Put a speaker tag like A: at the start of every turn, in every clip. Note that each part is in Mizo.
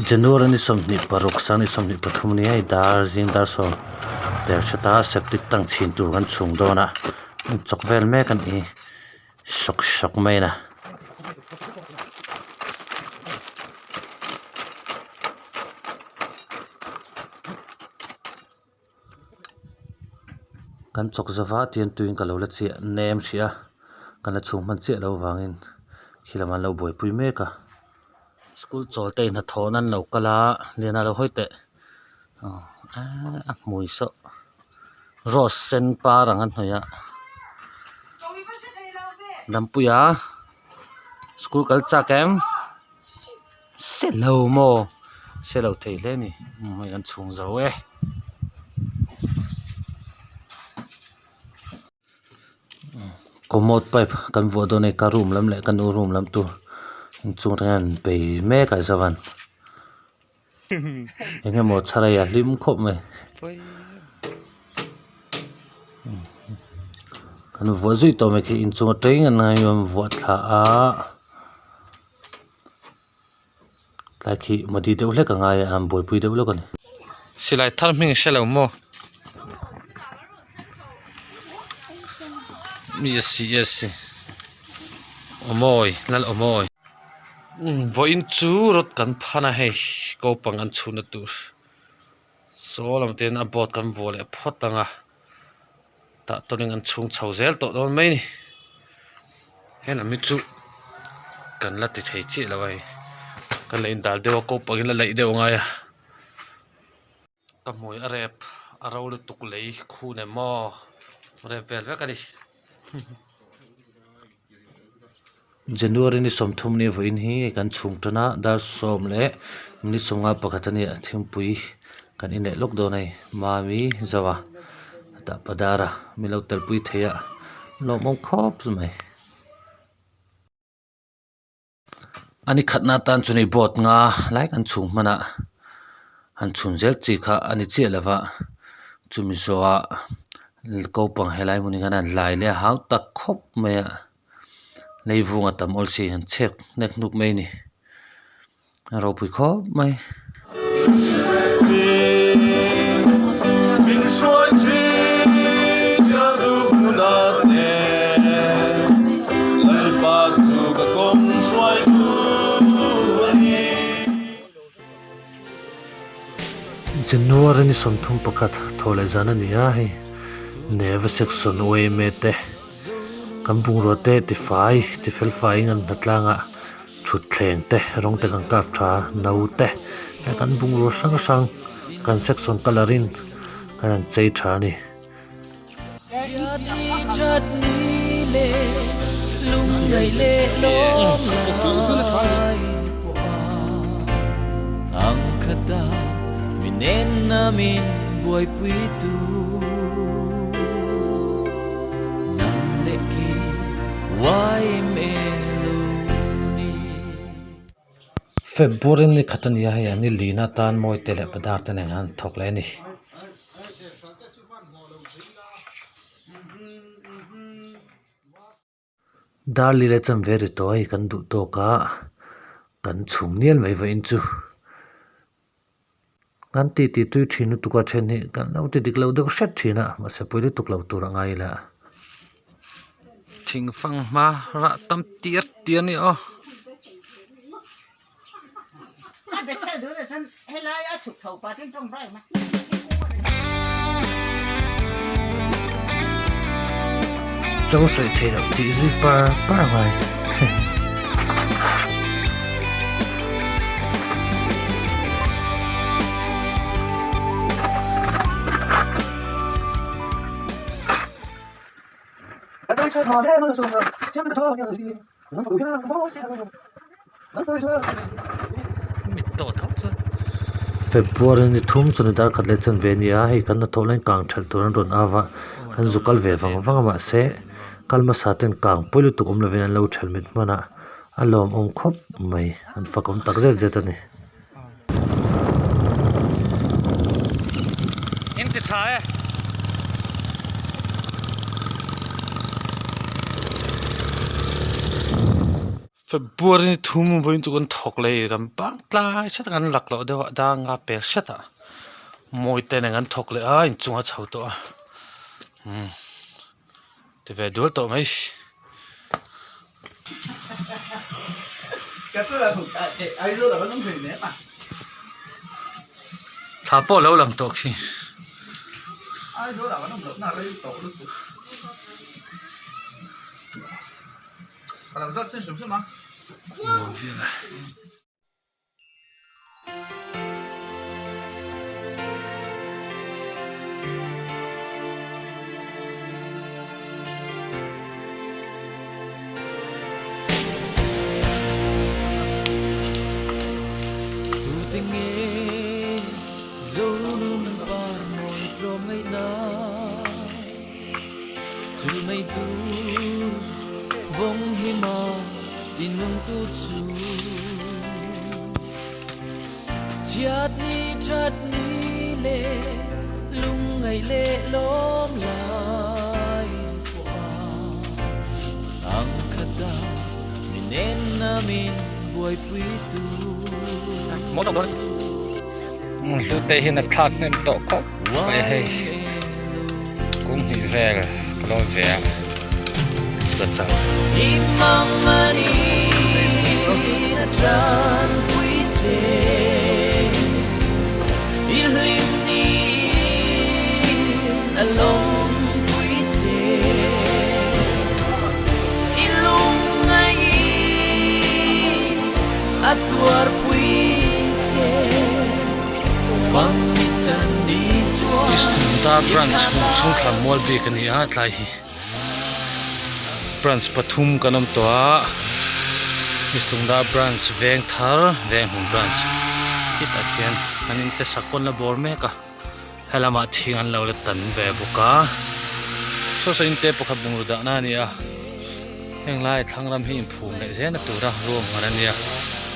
A: January ni 26 sang ni 23 a ni a hei dar zing dar sawm der hret a septic tank chhin tur kan chhung dawn a an chawk vel mek a ni sawk sawk mai a. Kan chawk zava tian tuiin ka lo la chiah nem hrih a kan la chhung hman chiah loh vangin khi lamah an lo buaipui mek a school chawl te in hnathawh nan an lo kal a lian a lo hawi teh a hmui saw rose sen par ang a hnawih a Dampuia school kal chak em. Se lo maw se lo thei hle a ni hei an chhung zo e. Commode pipe kan vuah dawn a ni ka room lam leh ka nu room lam tur inchung atang hian an bei mek a zavan eng emaw chharai a hlim khawp mai kan vuah zui tawh mai khi inchung atangin an vuah thla a. Tlai khi madi deuh hlek a ngai a an buaipui deuh lawk a ni. Silai thar hming i hre lo maw? Mi a si a si aw mawi lal aw mawi. Vawiin chu rod kan phan a hei kopang an chhunna tur saw lam te hian a board kan vuah leh phawt ang a tah tawnin an chhung chho zel tawh dawn mai a ni helam hi chu kan la ti thei chiah lo a hei kan la indal deuh a ko pangin la laih deuh a ngai a ka hmui a rep a ro lutuk lei khu nem maw rep vel vek a ni. January ni 30 ni vawiin hi kan chhung tan a dar sawm leh ni sawmnga pakhat a nia thingpui kan inneih lawk dawn a ni mami zawa tah padara min lo telpui thei a lawmawm khawp mai. A ni khatna atan chu ni boat nga lai kan chhung hman a han chhun zel chi kha a ni chiah lova chumi zawhah kopang helai hmun hi khan an hlai leh a hau tak khawp mai a. Lei vung a tam awl si han chhek hnek hnuk mai a ni a ropui khawp mai. January ni 31 thaw leh zan a ni a hei Neva section yma te kan bungrua te tifai ti fel faiin an hna tlangah thutthleng te rawng te kan kap tha a no te heng kan bungrua hrang hrang kan section colour in kan han chei tha a ni. February ni khat a ni a hei an ni lin atan mawi te leh padar te nen an thawk leh a ni. Darli leh chan ve ri tawh a hei kan duh tawk a kan chhum nial mai vawiin chu kan ti ti tui thin lutuk a then hi kan lo ti dik lo deuh hret thin a mahse pawi lutuk lo tur a ngai la. Thing fanghma rah tam tir tir a ni aw. Cho sawi theih loh tih zui par par mai. February ni thum chu ni dar khat leh chuan ve a ni a hei kan hnathawh laiin kang thelh tur an rawn au a kan zu kal ve vang vang a mahse kal hmasa ten kang pawi lutuk awm lovin an lo thelh mit hman a a lawmawm khawp mai an fakawm tak zet zet a ni. February ni thum vawiin chu kan thawk leh kan bang tlai hret a kan lak loh deuh a danga pel hret ah mawi te nen kan thawk leh a inchung a chho tawh a umm ti ve dual tawh mai. Thla pawh a lo lang tawh khi. Hlute hian a thlak hnem tawh khawp mai hei kung hnih vel ka lo ve a chuta chang. East Lungdar Branch hmun chhung thlan mual bik a ni a tlai hi branch pathum kan awm tawh a East Lungdar Branch veng thar veng hmun branch hetah hian an inte sak pawn la bawr mek a helamah thing an lo la tan ve bawk a saw saw inte pakhat bungraw dahna a ni a heng lai thlang lam hi inphum leh zel a tura ruahman a nia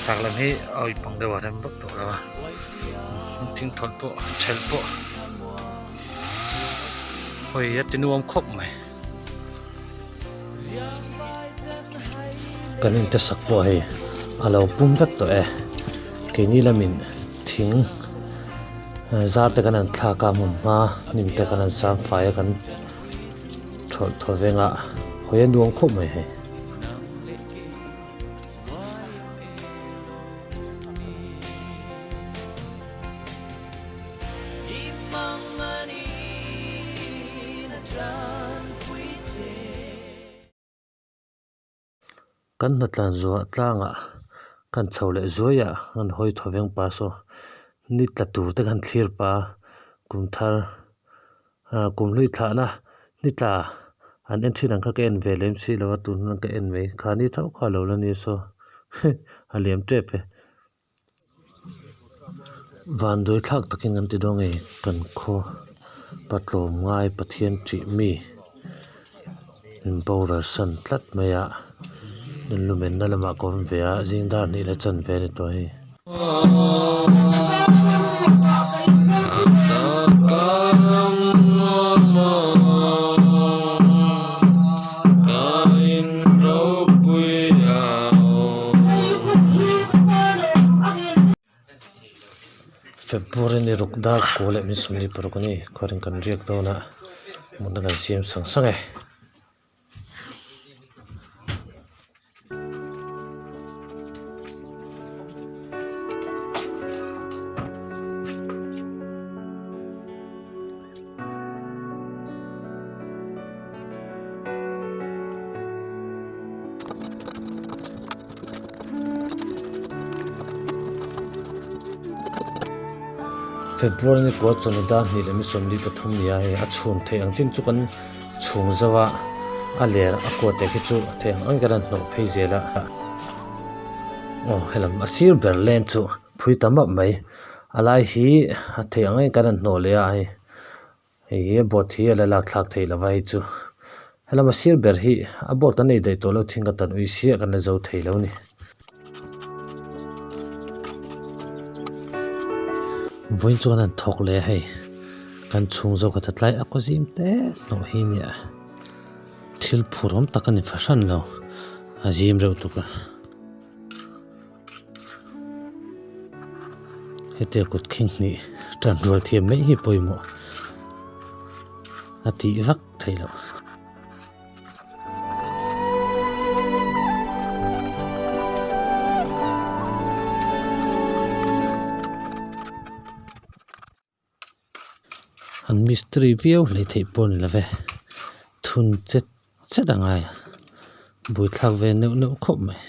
A: chhak lam hi a awih pang deuh a rem vak tawh lo a thing thawlh pawh thelh pawh hawi a ti nuam khawp mai. Kan inte sak pawh hei a lo pum vek tawh e keini lamin thing zar te kan han thlak a hmun hma hnim te kan han sang fai a kan thawlh thaw veng a hawi a nuam khawp mai hei. Kan hnatlan zuah tlangah kan chho leh zuai a kan hawi thaw veng pa saw ni tla tur te kan thlir pa kum thar ah kum hlui thlahna ni tla an en thin ang kha ka en ve lem si lo a tun hunah ka en mai kha ni tho kha lo la ni saw a liam tep e. Vanduai thlak takin an ti dawn nge kan khaw patlawm ngai Pathian tih mi in boral san tlat mai a lumenna lamah ka awm ve a zing dar hnih la chan ve a ni tawh hei. February ni ruk dar kua leh min sawmli paruk a ni khuarin kan riak dawn a mutna kan siam sang sang e. February ni kua chawhnu dar hnih leh mi sawmli pathum nia hei a chhun theih ang chin chu kan chhung zo a a ler a kua te khi chu a theih ang ang hian an hnawh phei zel a aw helam a sir ber lane chu phui ta map mai a lai hi a theih ang ang hian kan han hnawh leh a hei. Hei hi a board hi a la lak thlak theih lova hei chu helama sir ber hi a board kan nei daih tawh lo thing ka tan ui siah kan la zo thei lo ni. Vawiin chuan an thawk leh a hei kan chhung zawk a tlai a kaw zim te hnawh hi nia thil phur awm tak a ni fahran lo a zim reuh tuk a. Hetia kut khing hnih tan rual thiam mai hi pawimawh a tih vak theih loh. An mistiri viau hlei theih pawh a ni lo ve thun chet chet a ngai a buaithlak ve neuh neuh khawp mai.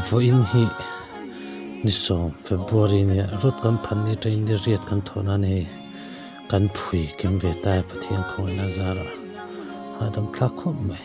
A: Vawiin hi ni sawm February nia rut kan phan ni atangin ni riat kan thawh nan hei kan phui kim ve ta e Pathian khawngaihna zarah hahdam thlak khawp mai.